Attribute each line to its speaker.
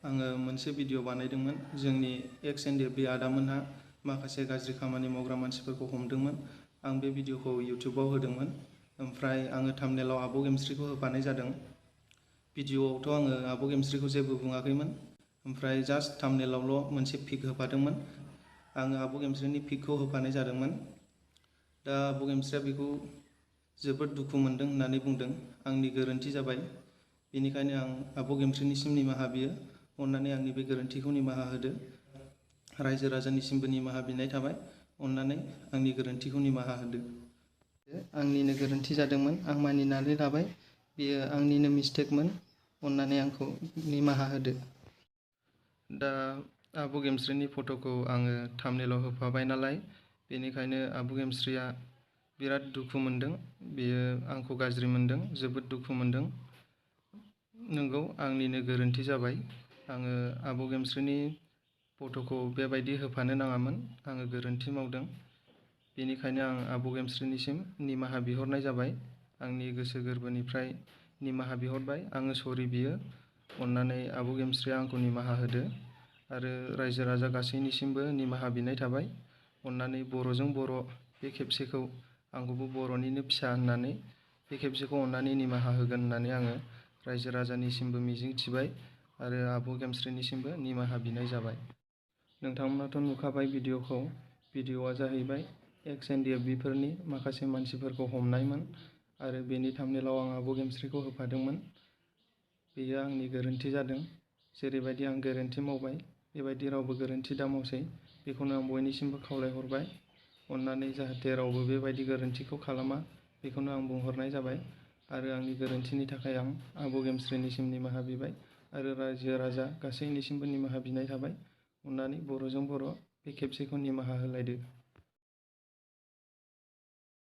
Speaker 1: आङो मोनसे भिडिअ बानायदोंमोन। जोंनि एक्स एनडिएफबि आदामोनहा माखासे गाज्रि खामानि मावग्रा मानसिफोरखौ हमदोंमोन। आं बे भिडिअखौ इउटिउबाव होदोंमोन। ओमफ्राय आङो थाम्बनेलाव आब' गेमस्रिखौ होफानाय जादों। भिडिअआवथ' आङो आब' गेमस्रिखौ जेबो बुङाखैमोन। ओमफ्राय जास्ट थाम्बनेलावल' मोनसे पिक होफादोंमोन। आङो आब' गेमस्रिनि पिकखौ होफानाय जादोंमोन। दा आब' गेमस्रिया बेखौ जोबोद दुखु मोनदों होननानै बुंदों। आंनि गोरोन्थि जाबाय। बेनिखायनो आं आब' गेमस्रिनिसिम निमाहा बियो। अन्नानै आंनि बे गोरोन्थिखौ निमाहा होदो। रायजो राजानिसिमबो निमाहा बिनाय थाबाय। अन्नानै आंनि गोरोन्थिखौ निमाहा होदो। आंनिनो गोरोन्थि जादोंमोन। आं मानिनानै लाबाय। बेयो आंनिनो मिस्टेकमोन। अन्नानै आंखौ निमाहा होदो। दा आब' गेमस्रिनि फट'खौ आङो थाम्बनेलाव होफाबाय नालाय, बेनिखायनो आब' गेमस्रिया बिराद दुखु मोनदों। बेयो आंखौ गाज्रि मोनदों, जोबोद दुखु मोनदों। नंगौ, आंनिनो गोरोन्थि जाबाय। आङो आब' गेमस्रिनि फट'खौ बेबायदि होफानो नाङामोन। आङो गोरोन्थि मावदों। बेनिखायनो आं आब' गेमस्रिनिसिम निमाहा बिहरनाय जाबाय। आंनि गोसो गोरबोनिफ्राय निमाहा बिहरबाय। आङो सरि बियो। अन्नानै आब' गेमस्रिया आंखौ निमाहा होदो। आरो रायजो राजा गासैनिसिमबो निमाहा बिनाय थाबाय। अन्नानै बर'जों बर' बे खेबसेखौ आंखौबो बर'निनो फिसा होननानै बे खेबसेखौ अन्नानै निमाहा होगोन होननानै आङो रायजो राजानिसिमबो मिजिं थिबाय आरो आब' गेमस्रिनिसिमबो निमाहा बिनाय जाबाय। नोंथांमोनाथ' नुखाबाय भिडिअखौ। भिडिअआ जाहैबाय एक्स एनडिएफबिफोरनि माखासे मानसिफोरखौ हमनायमोन आरो बेनि थाम्बनेलाव आं आब' गेमस्रिखौ होफादोंमोन। बेयो आंनि गोरोन्थि जादों। जेरैबायदि आं गोरोन्थि मावबाय, बेबायदि रावबो गोरोन्थि दा मावसै। बेखौनो आं बयनिसिमबो खावलायहरबाय। अन्नानै जाहाथे रावबो बेबायदि गोरोन्थिखौ खालामा, बेखौनो आं बुंहरनाय जाबाय। आरो आंनि गोरोन्थिनि थाखाय आं आब' गेमस्रिनिसिम निमाहा बिबाय आरो रायजो राजा गासैनिसिमबो निमाहा बिनाय थाबाय। अन्नानै बर'जों बर' बे खेबसेखौ निमाहा होलायदो।